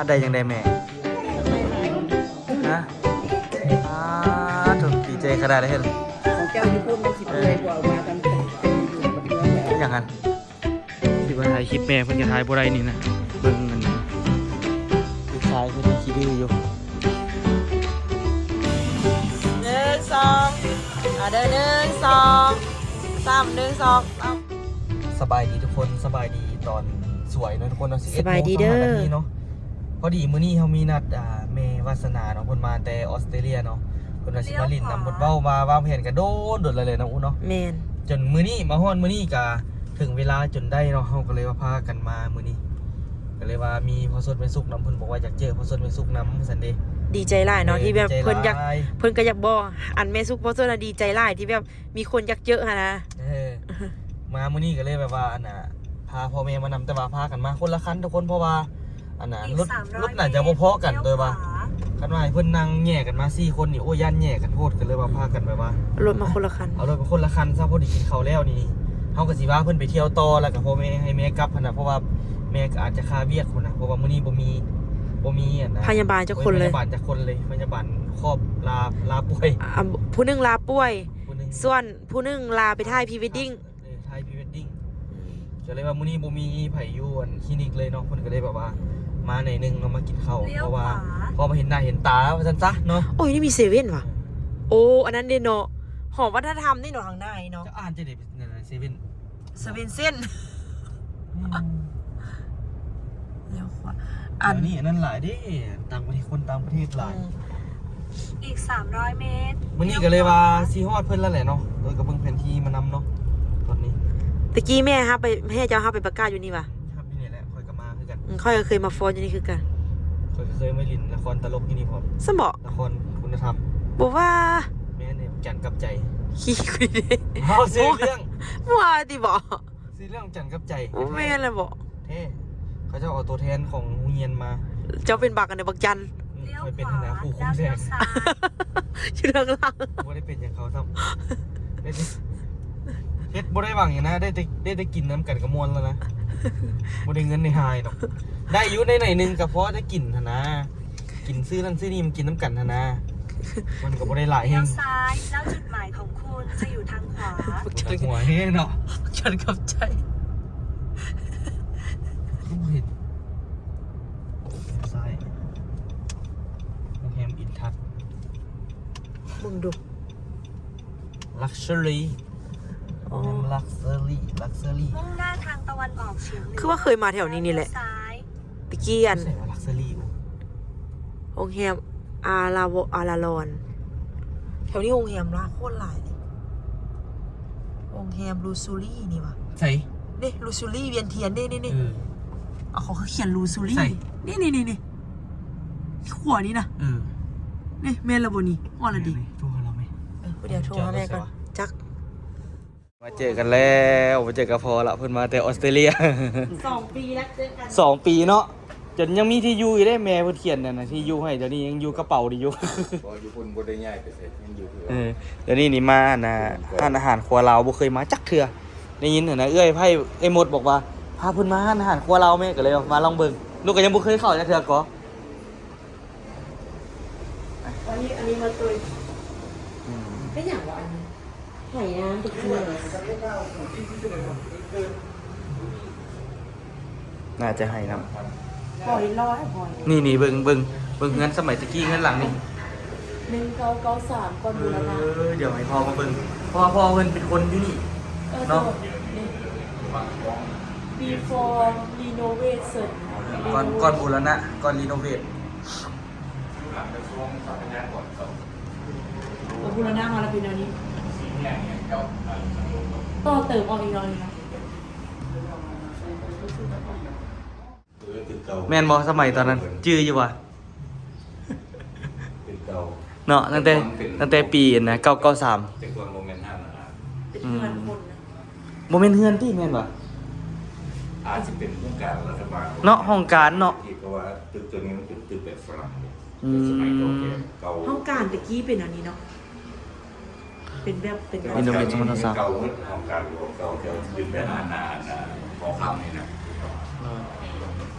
ໄດ້ຈັ່ງໃດແມ່? ຮະ? ອາ ໂທ້ ດີໃຈຂະໜາດເຫັນ ຂອງເຈົ້າຢູ່ພຸ້ນມັນຊິເປື່ອຍກວ່າ ເອົາມາທຳເປັນຢູ່ເປັນເຮືອນແລ້ວ ອີ່ຫຍັງຫັ້ນ? ທີ່ວ່າຖ່າຍຄລິບແມ່ເພິ່ນກໍຖ່າຍບໍ່ໄດ້ນີ້ນະ ເບິ່ງອັນ ລູກຊາຍເພິ່ນຂີ້ດື້ຢູ່. ໜຶ່ງ ສອງ ອາເດີ ໜຶ່ງ ສອງ ສາມ ໜຶ່ງ ສອງ ສາມ. ສະບາຍດີທຸກຄົນ ສະບາຍດີຕອນສວຍເນາະທຸກຄົນເນາະ ສິບເອັດໂມງຊາວຫ້ານາທີເນາະ. ພໍດີມື້ນີ້ເຮົາມີນັດ ອາ ແມ່ວາສະໜາເນາະ ເພິ່ນມາແຕ່ອອສເຕຣເລຍເນາະ ເພິ່ນວ່າຊິມາຫຼິ້ນນຳ ເພິ່ນເວົ້າມາວາງແຜນກັນໂດນ ໂດນແລ້ວແຫຼະເນາະ ອູ້ເນາະ. ແມ່ນ ຈົນມື້ນີ້ມາຮອດມື້ນີ້ກະເຖິງເວລາຈົນໄດ້ເນາະ ເຮົາກໍເລີຍວ່າພາກັນມາມື້ນີ້ ກໍເລີຍວ່າມີພໍ່ສົດແມ່ສຸກນຳ ເພິ່ນບອກວ່າຢາກເຈີພໍ່ສົດແມ່ສຸກນຳຊັ້ນເດ. ດີໃຈຫຼາຍເນາະ ເອີ ທີ່ແບບເພິ່ນຢາກ ເພິ່ນກໍຢາກບອກ ອັນແມ່ສຸກພໍ່ສົດນະ ດີໃຈຫຼາຍທີ່ແບບມີຄົນຢາກເຈີຫັ້ນນະ. ເອີ ມາມື້ນີ້ກໍເລີຍແບບວ່າ ອັນນ່າ ພາພໍ່ແມ່ມານຳ ແຕ່ວ່າພາກັນມາຄົນລະຄັນທຸກຄົນ ເພາະວ່າ ອັນນ່າ ລົດ ລົດໜ້າຈະບໍ່ພໍກັນ ໂດຍວ່າ ຄັນວ່າໃຫ້ເພິ່ນນັ່ງແຍ່ກັນມາສີ່ຄົນນີ້ ໂອ້ຍ ຢ້ານແຍ່ກັນໂພດ ກໍເລີຍວ່າພາກັນແບບວ່າ ເອົາລົດມາຄົນລະຄັນ ເອົາລົດມາຄົນລະຄັນຊະ. ພໍດີກິນເຂົ້າແລ້ວນີ້ ເຮົາກໍຊິພາເພິ່ນໄປທ່ຽວຕໍ່ ແລ້ວກໍພໍ່ແມ່ ໃຫ້ແມ່ກັບຫັ້ນນະ ເພາະວ່າແມ່ກໍອາດຈະຄາວຽກພຸ້ນນະ ເພາະວ່າມື້ນີ້ບໍ່ມີ ບໍ່ມີອັນນ່າ ພະຍາບານຈັກຄົນເລີຍ ພະຍາບານຈັກຄົນເລີຍ ພະຍາບານຄອບລາ ລາປ່ວຍ ອາ ຜູ້ໜຶ່ງລາປ່ວຍ ຜູ້ໜຶ່ງ ສ່ວນຜູ້ໜຶ່ງລາໄປຖ່າຍພຣີເວດດິ້ງ ເອີ ຖ່າຍພຣີເວດດິ້ງ ກໍເລີຍວ່າມື້ນີ້ບໍ່ມີໃຜຢູ່ອັນຄລີນິກເລີຍເນາະ ເພິ່ນກໍເລີຍແບບວ່າມາໜ້ອຍໜຶ່ງເນາະ ມາກິນເຂົ້າ ເພາະວ່າພໍມາເຫັນໜ້າເຫັນຕາວ່າຊັ້ນຊະເນາະ. ໂອ້ຍ ນີ້ມີເຊເວັ່ນຫວາ? ໂອ້ ອັນນັ້ນເດເນາະ ຫໍວັດທະນະທຳນີ້ເນາະ ທາງໃນເນາະ. ເຈົ້າອ່ານຈັ່ງໃດເຊເວັ່ນ? ເຊເວັ່ນເຊັນ ອືມ ລ້ຽວຂວາ ອັນນີ້ອັນນັ້ນຫຼາຍເດ້ ຕ່າງປະເທດ ຄົນຕ່າງປະເທດຫຼາຍ. ອືມ ອີກສາມຮ້ອຍເມດ ມື້ນີ້ກໍເລີຍວ່າຊິຮອດເພິ່ນແລ້ວແຫຼະເນາະ ໂດຍກໍເບິ່ງແຜນທີ່ມານຳເນາະ. ຕອນນີ້ ຕະກີ້ແມ່ຮັບໄປ ແມ່ເຈົ້າຮັບໄປປະກາດຢູ່ນີ້ຫວາ? ຮັບຢູ່ນີ້ແຫຼະ ຂ້ອຍກໍມາຄືກັນ ອືມ ຂ້ອຍກໍເຄີຍມາຟ້ອນຢູ່ນີ້ຄືກັນ. ຂ້ອຍກໍເຄີຍມາຫຼິ້ນລະຄອນຕະຫຼົກຢູ່ນີ້ພ້ອມ ຊັ້ນບໍ? ລະຄອນຄຸນນະທຳ ບໍ່ວ່າ ແມ່ນເດ້ ຈັນກັບໃຈ ຂີ້ຄຸຍເດ້. ເວົ້າຊື່ເລື່ອງ ບໍ່ວ່າຕິບໍ? ຊື່ເລື່ອງຈັນກັບໃຈ. ໂອ້ ແມ່ນແລ້ວບໍ? ແທ້ ເຂົາເຈົ້າເອົາຕົວແທນຂອງໂຮງຮຽນມາ. ເຈົ້າເປັນບັກອັນໃດ ບັກຈັນ? ອືມ ຂ້ອຍເປັນຫັ້ນນະ ຜູ້ຄຸມແສງ ຢູ່ທາງຫຼັງ. ບໍ່ໄດ້ເປັນຫຍັງເຂົາຊ້ຳ ໄດ້ແຕ່ ເຮັດບໍ່ໄດ້ຫວັງຫຍັງນະ ໄດ້ແຕ່ ໄດ້ແຕ່ກິນນຳກັນກໍມ່ວນແລ້ວນະ ບໍ່ໄດ້ເງິນໄດ້ຫາຍດອກ. ໄດ້ຢູ່ ໄດ້ໜ້ອຍໜຶ່ງກໍພໍໄດ້ກິນຫັ້ນນະ ກິນຊື້ນັ້ນຊື້ນີ້ມາກິນນຳກັນຫັ້ນນະ ມັນກໍບໍ່ໄດ້ຫຼາຍແຮງ. ລ້ຽວຊ້າຍ ແລ້ວຈຸດໝາຍຂອງຄຸນຈະຢູ່ທາງຂວາ. ປວດຫົວແຮງເນາະ ຈັນກັບໃຈ ຄືບໍ່ເຫັນ. ຊ້າຍ ໂຮງແຮມອິນທັດ ເບິ່ງດູ ລັກເຊີຣີ ອໍ ໂຮງແຮມລັກເຊີຣີ ລັກເຊີຣີ ມຸ່ງໜ້າທາງຕາເວັນອອກສຽງເໜືອ ຄືວ່າເຄີຍມາແຖວນີ້ນີ້ແຫຼະ ລ້ຽວຊ້າຍ ຕະກີ້ອັນ ໃສວ່າລັກເຊີຣີ ໂຮງແຮມອາລາວ ອາລາລອນ ແຖວນີ້ໂຮງແຮມຫຼາຍ ໂຄດຫຼາຍເລີຍ ໂຮງແຮມລູຊູຣີນີ້ຫວາ? ໃສ? ເດ້ ລູຊູຣີວຽງທຽນເດ້ ນີ້ໆ ເອີ ເອົາ ເຂົາຂຽນລູຊູຣີ ໃສ? ນີ້ໆໆ ຂວານີ້ນະ ເອີ ນີ້ແມ່ນລະບໍ່ນີ້? ຮອດລະເດ ໂທຫາລາວແມ ເອີ ດຽວໂທຫາແມ່ກ່ອນ ຈັກ ມາເຈີກັນແລ້ວ ມາເຈີກັບພໍ່ລະ ເພິ່ນມາແຕ່ອອສເຕຣເລຍ ສອງປີແລ້ວ ເຈີກັນ ສອງປີເນາະ ຈົນຍັງມີທີ່ຢູ່ຢູ່ເດ້ ແມ່ເພິ່ນຂຽນນັ້ນນະ ທີ່ຢູ່ໃຫ້ ດຽວນີ້ຍັງຢູ່ກະເປົານີ້ຢູ່ ບໍ່ ຢູ່ພຸ້ນບໍ່ໄດ້ຍ້າຍໄປໃສ ຍັງຢູ່ຄືເກົ່າ. ເອີ ດຽວນີ້ນີ້ມາອັນນ່າ ຢູ່ ຮ້ານອາຫານຄົວລາວ ບໍ່ເຄີຍມາຈັກເທື່ອ ໄດ້ຍິນຫັ້ນນະ ເອື້ອຍໄພ ເອື້ອຍມົດບອກວ່າ ພາເພິ່ນມາຮ້ານອາຫານຄົວລາວແມ່ ກໍເລີຍມາລອງເບິ່ງ ລູກກໍຍັງບໍ່ເຄີຍເຂົ້າຈັກເທື່ອກໍ ອັນນີ້ ອັນນີ້ມາຕຸຍ ອືມ ເປັນຫຍັງວະອັນນີ້? ໄຫນ້ຳໄປກິນ ໜ້າຈະໄຫນ້ຳ ບໍ່ເຫັນລອຍບໍ່ ນີ້ ນີ້ ເບິ່ງ ເບິ່ງ ເບິ່ງເຮືອນສະໄໝຕະກີ້ ເຮືອນຫຼັງນີ້ ໜຶ່ງເກົ້າເກົ້າສາມ ກ່ອນບູລະນະ ເອີ ດຽວໃຫ້ພໍ່ມາເບິ່ງ ເພາະວ່າພໍ່ເພິ່ນເປັນຄົນຢູ່ນີ້ ເອີ ເນາະ ນີ້ before renovation ກ່ອນ ກ່ອນບູລະນະ ກ່ອນ renovate ເອີ ບູລະນະມາແລ້ວເປັນແນວນີ້ ຕໍ່ເຕີມອອກອີກໜ້ອຍໜຶ່ງນະ ແມ່ນບໍ່? ສະໄໝຕອນນັ້ນຈື່ຢູ່ບໍ່? ເນາະ ຕັ້ງແຕ່ ຕັ້ງແຕ່ປີອັນນະ ເກົ້າເກົ້າສາມ ແຕ່ກ່ອນບໍ່ແມ່ນຮ້ານອາຫານ ເປັນເຮືອນຄົນນະ ບໍ່ແມ່ນເຮືອນຕິ ແມ່ນບໍ່? ອາດຈະເປັນໂຄງການລັດຖະບານເນາະ ຫ້ອງການເນາະ ທີ່ ເພາະວ່າຕຶກຕົວນີ້ມັນເປັນຕຶກແບບຝຣັ່ງເດ້ ອືມ ແຕ່ສະໄໝເກົ່າແກ່ເກົ່າ ຫ້ອງການແຕ່ກີ້ເປັນອັນນີ້ເນາະ ເປັນແບບ ເປັນແບບ renovate ສອງພັນຊາວ ເກົ່າໝົດ ຫ້ອງການຂອງເກົ່າ ແຕ່ວ່າເປັນແບບອັນນາ ອັນນາ ຫໍຄຳນີ້ນະ ເອີ.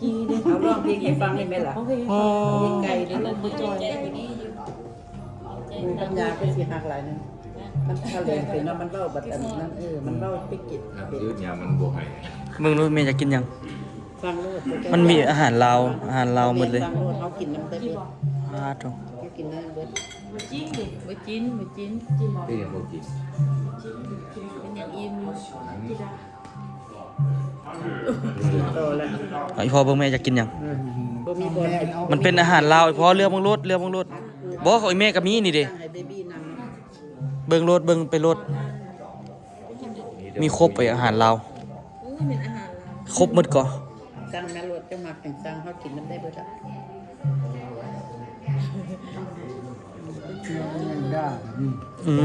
ຂີ່ເດ້ ເອົາຮ້ອງເພງໃຫ້ຟັງໄດ້ໄໝລະ? ຮ້ອງເພງໃຫ້ຟັງ ອໍ ເພງໄກ່ເດ້ ລົມບໍ່ຈ່ອຍ ເພງກັບຍາຄືຊິຮັກຫຼາຍໜຶ່ງ ມັນທະແຫຼງເປັນເນາະ ມັນເວົ້າບັດອັນນັ້ນ ເອີ ມັນເວົ້າໄປກິນ ອ່ະ ເປັນ ຍາມັນບໍ່ໃຫ້ ເບິ່ງດູແມ່ຢາກກິນຫຍັງ? ຟັງໂລດ ມັນມີອາຫານລາວ ອາຫານລາວໝົດເລີຍ ຟັງໂລດ ເຮົາກິນນຳໄດ້ເບິດ ອາໂທ້ ເຮົາກິນໄດ້ເບິດ ບໍ່ຈິນເດ້ ບໍ່ຈິນ ບໍ່ຈິນ ກິນບໍ່? ເປັນຫຍັງບໍ່ກິນ? ກິນ ກິນ ກິນ ກິນ ກິນ ກິນ ກິນ ອີ່ພໍ່ເບິ່ງແມ່ຢາກກິນຫຍັງ? ບໍ່ມີບ່ອນໃຫ້ ມັນເປັນອາຫານລາວ ອີ່ພໍ່ເລືອກເບິ່ງໂລດ ເລືອກເບິ່ງໂລດ ບໍ່ ຂອງອີ່ແມ່ກໍມີນີ້ເດ້ ໃຫ້ເບບີ້ນຳ ເບິ່ງໂລດ ເບິ່ງໄປໂລດ ມີຄົບໄປອາຫານລາວ ໂອ້ຍ ແມ່ນອາຫານລາວ ຄົບໝົດກໍ ສັ່ງມາໂລດ ເຈົ້າມັກຫຍັງສັ່ງ ເຮົາກິນນຳໄດ້ເບິດລະ ອືມ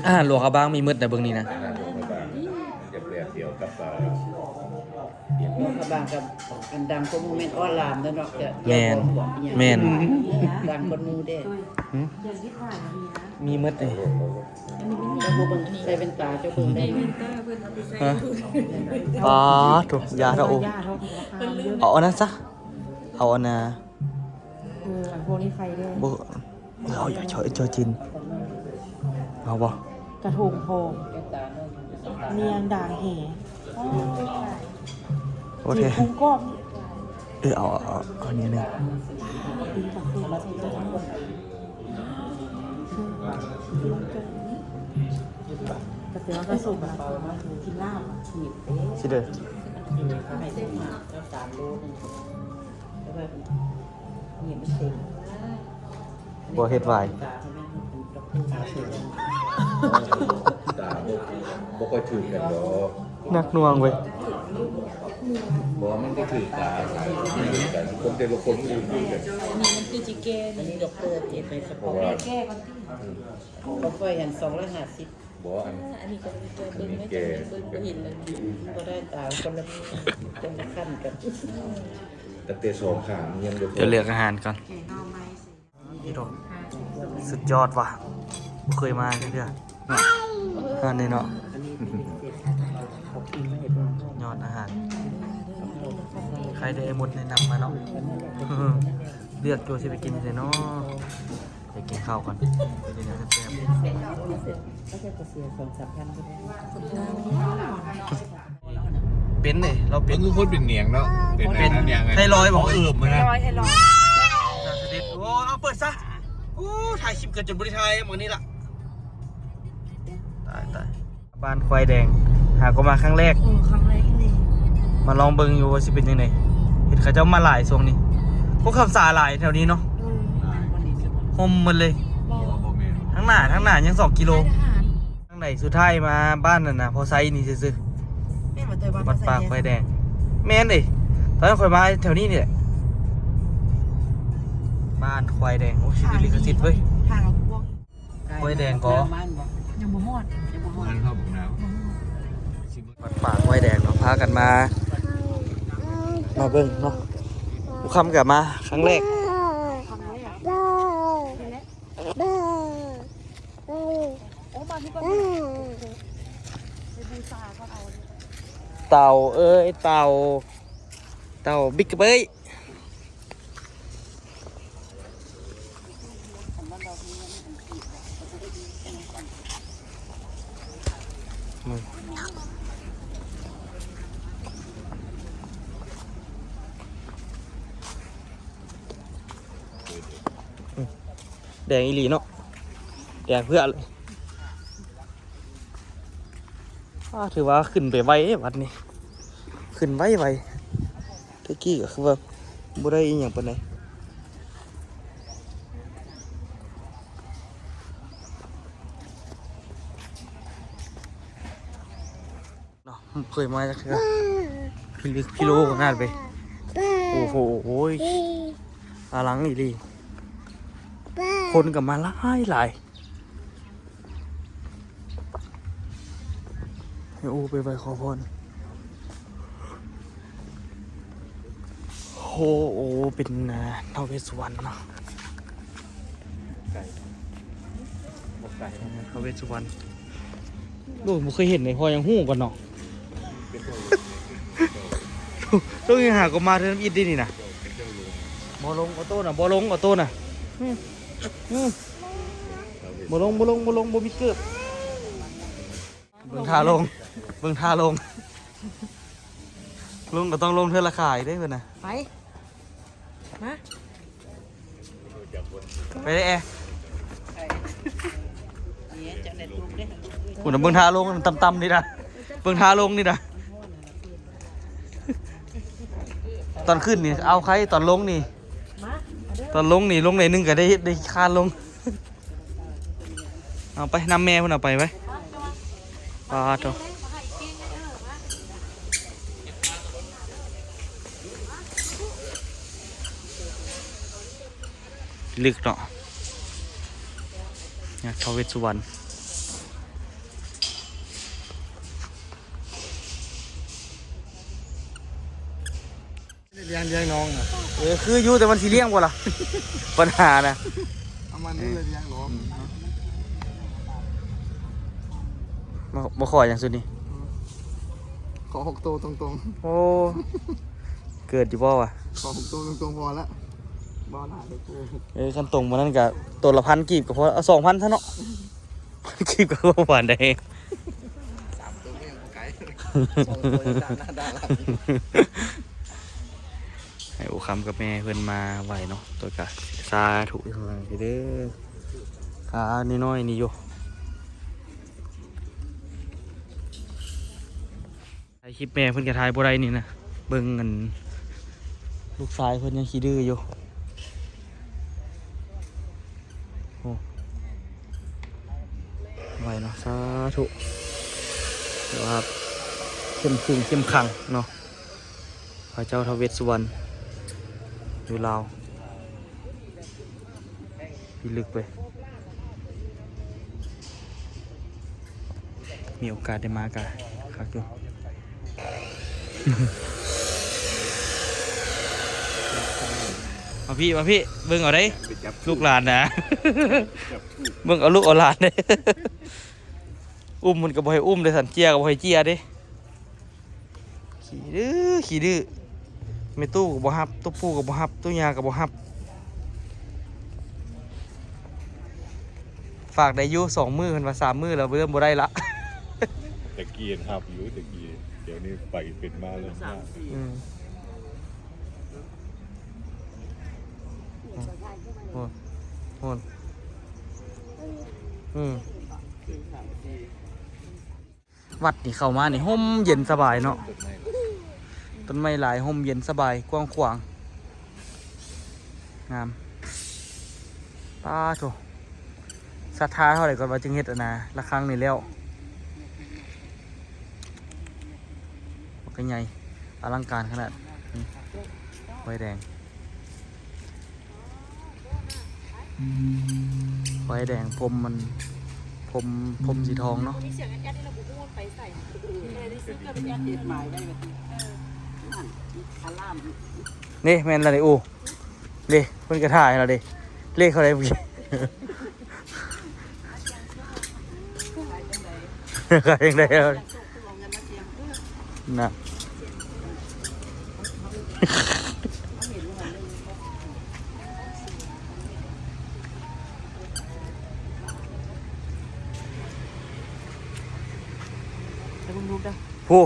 ອາຫານຫຼວງພະບາງມີໝົດນະ ເບິ່ງນີ້ນະ ອາຫານຫຼວງພະບາງ ຈະແບບດຽວກັບ ອ່າ ຫຼວງພະບາງກັບອັນດັງກວ່າໝູ່ແມ່ນອ້ອນລາມເດີເນາະ ແມ່ນ ແມ່ນ ອືມ ດັງກວ່າໝູ່ເດ້ ຫືມ ມີໝົດເດ້ ເຈົ້າບໍ່ເບິ່ງ ໃສ່ແວ່ນຕາເຈົ້າເບິ່ງໄດ້ ໃສ່ແວ່ນຕາເພິ່ນເອົາໄປໃສ່ ຮະ ປາດໂທ້ ຢ່າເຖາະ ໂອ້ ເອົາອັນນັ້ນຊະ ເອົາອັນນ່າ ເອີ ອັນພວກນີ້ໄຄເດ້ ບໍ່ ເອົາ ເອົາ ເອົາຈີນ ເອົາບໍ່? ກະທົງທອງ ເນຍງດາງແຫ ໂອເຄ ກຸ້ງກອບ ເອີ ເອົາ ເອົາ ເອົາອັນນີ້ໜຶ່ງ ກະແຕ່ວ່າກະສົມລະ ກິນລາບ ຊິເດີ ບໍ່ເຮັດຫວາຍ ຕາບໍ່ ບໍ່ຄ່ອຍຖືກກັນດອກ ໜັກໜ່ວງເວີຍ ບໍ່ ມັນບໍ່ຖືກຕາ ມັນບໍ່ຖືກກັນ ຄົນແຕ່ລະຄົນບໍ່ຄືກັນ. ອັນນີ້ມັນຄືຊິແກ່ ອັນນີ້ດອກເຕີເຮັດໃຫ້ສະເພາະ ເພາະວ່າ ແກ່ກ່ອນຕິ ອືມ ຂອງຂ້ອຍຫັ້ນສອງຮ້ອຍຫ້າສິບ ບໍ່ ອັນ ອັນນີ້ກໍເບິ່ງ ອັນນີ້ແກ່ ເບິ່ງບໍ່ເຫັນແລ້ວ ບໍ່ໄດ້ຕາ ຄົນລະ ຄົນລະຂັ້ນກັນ ຕັ້ງແຕ່ສອງຂ້າງຍັງບໍ່ພໍ ດຽວເລືອກອາຫານກ່ອນ. ພີ່ນ້ອງ ສຸດຍອດວ່ະ ບໍ່ເຄີຍມາຈັກເທື່ອເນາະ ຮ້ານນີ້ເນາະ ຍອດອາຫານ ໃຄໄດ້ອ້າຍມົດແນະນຳມາເນາະ ເລືອກຢູ່ວ່າຊິໄປກິນໃສເນາະ ໄປກິນເຂົ້າກ່ອນ ໄປກິນແຊບໆ ເປັນເດ້ ລາວເປັນ ມັນຄືຄົນເປັນຫຍັງເນາະ ເປັນ ເປັນ ອັນຫຍັງ ໄທຣອຍບໍ ເອີບມານະ ໄທຣອຍ ໄທຣອຍ ໂອ້ ເອົາເປີດຊະ ໂອ້ ຖ່າຍຄລິບກໍຈົນບໍ່ໄດ້ຖ່າຍ ມື້ນີ້ລະ ຕາຍ ຕາຍ ບ້ານຄວາຍແດງ ຫາກໍມາຄັ້ງແລກ ເອີ ຄັ້ງແລກອີ່ຫຼີ ມາລອງເບິ່ງຢູ່ວ່າຊິເປັນຈັ່ງໃດ ເຫັນເຂົາເຈົ້າມາຫຼາຍຊ່ວງນີ້ ພວກຄຳສາຫຼາຍແຖວນີ້ເນາະ ເອີ ຮົ່ມໝົດເລີຍ ບໍ່ ບໍ່ແມ່ນ ທາງໜ້າ ທາງໜ້າຍັງສອງກິໂລ ທາງໃດ ສຸດທ້າຍມາບ້ານນັ້ນນະ ພໍ່ໄຊນີ້ຊື່ໆ ແມ່ນບໍ່ເຕີຍ ບ້ານ ວັດປ່າຄວາຍແດງ ແມ່ນເດ້ ຕອນນັ້ນຂ້ອຍມາແຖວນີ້ນີ້ແຫຼະ ບ້ານຄວາຍແດງ ໂອ້ ຊິໄດ້ລິຂະສິດເວີຍ ຄວາຍແດງກໍ ຍັງບໍ່ຮອດ ຍັງບໍ່ຮອດ ມັນເຂົ້າບັກນາວ ວັດປ່າຄວາຍແດງເນາະ ພາກັນມາ ມາເບິ່ງເນາະ ບຸຄຳກໍມາຄັ້ງແລກ ຄັ້ງແລກ ໂອ້ ມາທີ່ກ່ອນ ໄປບູຊາກ່ອນ ເອົາ ເຕົ່າເອີຍ ເຕົ່າ ເຕົ່າບິກເບີຍ ແດງອີ່ຫຼີເນາະ ແດງເພື່ອເລີຍ ອ້າ ຖືວ່າຂຶ້ນໄປໄວເດ້ວັດນີ້ ຂຶ້ນໄວໆ ແຕ່ກີ້ກໍຄືວ່າບໍ່ໄດ້ອີ່ຫຍັງປານໃດເນາະ ເຄີຍມາຈັກເທື່ອ ພິລຶກພິໂລຂະໜາດເວີຍ ໂອ້ໂຫ ໂອ້ຍ ອະລັງອີ່ຫຼີ ຄົນກໍມາຫຼາຍໆ. ໂອ້ ໄປໄຫວ້ຂໍພອນ ໂອ້ ໂອ້ ເປັນ ເອີ ທ້າວເວດສຸວັນເນາະ ໄກ ບໍ່ໄກ ເອີ ທ້າວເວດສຸວັນ ໂອ້ ບໍ່ເຄີຍເຫັນເລີຍ ພໍຍັງຮູ້ກ່ອນເນາະ ຕ້ອງຫາກໍມາເທື່ອທຳອິດເດ້ນີ້ນະ ບໍ່ລົງອອໂຕ້ນະ ບໍ່ລົງອອໂຕ້ນະ ອືມ ອືມ ບໍ່ລົງ ບໍ່ລົງ ບໍ່ລົງ ບໍ່ມີເກີບ ເບິ່ງທ່າລົງ ເບິ່ງທ່າລົງ ລົງກໍຕ້ອງລົງເທື່ອລະຂາຍເດ້ເພິ່ນນະ ໄປ ມາ ໄປເດ້ແອ ພຸ້ນນະ ເບິ່ງທ່າລົງຕ່ຳໆນີ້ນະ ເບິ່ງທ່າລົງນີ້ນະ ຕອນຂຶ້ນນີ້ເອົາໄຄ ຕອນລົງນີ້ ຕອນລົງນີ້ ລົງໜ້ອຍໜຶ່ງກໍໄດ້ ໄດ້ຄານລົງ. ເອົາໄປນຳແມ່ພຸ້ນ ເອົາໄປໄວ້ ປາໂທ ລຶກເນາະ ຍາດທ້າວເວດສຸວັນ. ລ້ຽງ ລ້ຽງນ້ອງນະ ເອີ ຄືຢູ່ ແຕ່ມັນຊິລ້ຽງບໍ່ລະ ບັນຫານະ ເອົາມັນນີ້ລະລ້ຽງນ້ອງ ອືມ ມາ ມາຂໍຫຍັງຊຸດນີ້ ຂໍຫົກໂຕຕົງໆ ໂອ້ ເກີດຢູ່ບໍ່ວະ ຂໍຫົກໂຕຕົງໆ ພໍລະ ບໍ່ຫຼາຍເດີ ເອີ ຄັນຕົງປານນັ້ນກະໂຕລະພັນກີບກໍພໍ ເອົາສອງພັນຊະເນາະ. ຄລິບກໍບໍ່ປານໃດ ສາມໂຕກໍຍັງບໍ່ໄກ ສອງໂຕຍັງໜ້າດ່ານະ ໃຫ້ໂອຄຳກັບແມ່ເພິ່ນມາໄຫວ້ເນາະ ໂຕກະສາທຸເດີ ຂານ້ອຍໆນີ້ຢູ່ ຖ່າຍຄລິບແມ່ເພິ່ນກໍຖ່າຍບໍ່ໄດ້ນີ້ນະ ເບິ່ງອັນລູກຊາຍເພິ່ນຍັງຂີ້ດື້ຢູ່ ໂອ້ ໄຫວ້ເນາະ ສາທຸ ແຕ່ວ່າເຂັ້ມຂຶງເຂັ້ມຂັງເນາະ. ພະເຈົ້າທ້າວເວດສຸວັນ ຢູ່ລາວ ພິລຶກເວີຍ. ມີໂອກາດໄດ້ມາກະຄັກຢູ່. ມາພີ້ ມາພີ້ ເບິ່ງເອົາເດ້ ໄປຈັບ ລູກຫຼານນະ ຈັບ ເບິ່ງເອົາລູກເອົາຫຼານເດ້. ອຸ້ມມັນກໍບໍ່ໃຫ້ອຸ້ມເດ້ ສັນເຈຍກໍບໍ່ໃຫ້ເຈຍເດ້. ຂີ້ດື້ ຂີ້ດື້ ແມ່ຕູ້ກໍບໍ່ຮັບ ຕູ້ປູ່ກໍບໍ່ຮັບ ຕູ້ຍ່າກໍບໍ່ຮັບ. ຝາກໄດ້ຢູ່ສອງມື້ ເພິ່ນວ່າສາມມື້ແລ້ວເລີ່ມບໍ່ໄດ້ລະ. ແຕ່ກີ້ຮັບຢູ່ ແຕ່ກີ້ ດຽວນີ້ໄປເປັນມາແລ້ວ. ອືມ ໂອ້ໂຫ ອືມ ວັດນີ້ເຂົ້າມານີ້ຮົ່ມເຢັນສະບາຍເນາະ ຕົ້ນໄມ້ຫຼາຍ ຮົ່ມເຢັນສະບາຍ ກວ້າງຂວາງ ງາມ. ປາໂທ້ ສັດທາເທົ່າໃດກ່ອນວ່າຈຶ່ງເຮັດອັນນາ ລະຄັງນີ້ແລ້ວ. ບັກໃຫຍ່ ອະລັງການຂະໜາດ ນີ້ ໄຟແດງ. ໄຟແດງ ພົມມັນ ພົມ ພົມສີທອງເນາະ. ມີສຽງແອດໆ ນີ້ລະບໍ່ຮູ້ວ່າໄປໃສ ເອີ ໄດ້ຊື້ເກືອບແອດໆ ເຮັດໝາຍໄວ້ວ່າຕິ ເອີ ນັ້ນ ອາລາມ ນີ້ແມ່ນລະເດ້. ໂອ້ ເດ້ ເພິ່ນກໍຖ່າຍລະເດ້ ເລກເທົ່າໃດເມື່ອກີ້ ຂາຍຈັ່ງໃດ ນະ. ໄປເບິ່ງລູກເດີ ຜູ້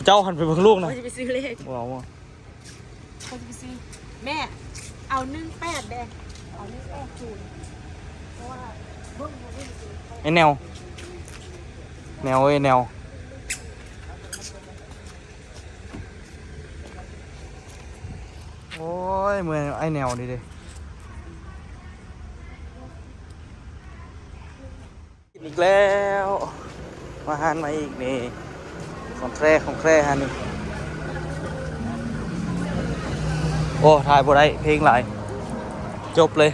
ເຈົ້າຫັ້ນໄປເບິ່ງລູກນະ ວ່າຊິໄປຊື້ເລກ ວ້າວ. ຂ້ອຍຊິໄປຊື້ ແມ່ ເອົາໜຶ່ງແປດແດ່ ເອົາໜຶ່ງແປດສູນ ເພາະວ່າເບິ່ງບໍ່ໄດ້ ໄອ້ແນວ ແນວເອີຍ ແນວ. ໂອ້ຍ ເມື່ອຍ ໄອ້ແນວນີ້ເດ້. ອີກແລ້ວ ມາຮ້ານໃໝ່ອີກນີ້ ຂອງແທ້ ຂອງແທ້ຮ້ານນີ້. ໂອ້ ຖ່າຍບໍ່ໄດ້ ເພງຫຼາຍ ຈົບເລີຍ.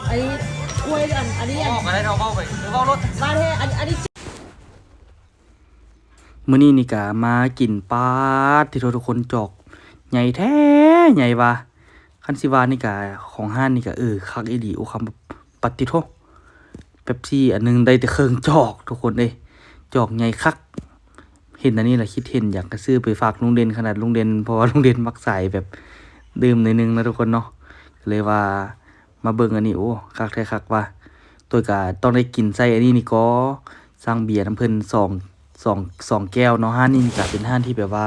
ອັນນີ້ກ້ວຍ ອັນ ອັນນີ້ ອອກກໍໄດ້ເນາະ ເວົ້າໄປ ເວົ້າໂລດ ມາແທ້ ອັນ ອັນນີ້. ມື້ນີ້ນີ້ກະມາກິນ ປາດ ທີ່ໂທ ທຸກຄົນ ຈອກໃຫຍ່ແທ້ໃຫຍ່ວ່າ ຄັນຊິວ່ານີ້ກະ ຂອງຮ້ານນີ້ກະ ເອີ ຄັກອີ່ຫຼີ ໂອ້ ຄຳ ປັດຕິໂທ ເປັບຊີອັນໜຶ່ງໄດ້ແຕ່ເຄິ່ງຈອກ ທຸກຄົນເອີຍ ຈອກໃຫຍ່ຄັກ. ເຫັນອັນນີ້ລະຄິດເຫັນຢາກກະຊື້ໄປຝາກລຸງເດັ່ນ ຂະໜາດລຸງເດັ່ນ ເພາະວ່າລຸງເດັ່ນມັກສາຍແບບດື່ມໜ້ອຍໜຶ່ງເນາະ ທຸກຄົນເນາະ ກະເລີຍວ່າ ມາເບິ່ງອັນນີ້ ໂອ້ ຄັກແທ້ຄັກວ່າ ໂຕຍກະຕ້ອງໄດ້ກິນໃສ່ອັນນີ້ນີ້ກໍ ສັ່ງເບຍນຳເພິ່ນສອງ ສອງ ສອງແກ້ວເນາະ. ຮ້ານນີ້ກະເປັນຮ້ານທີ່ແບບວ່າ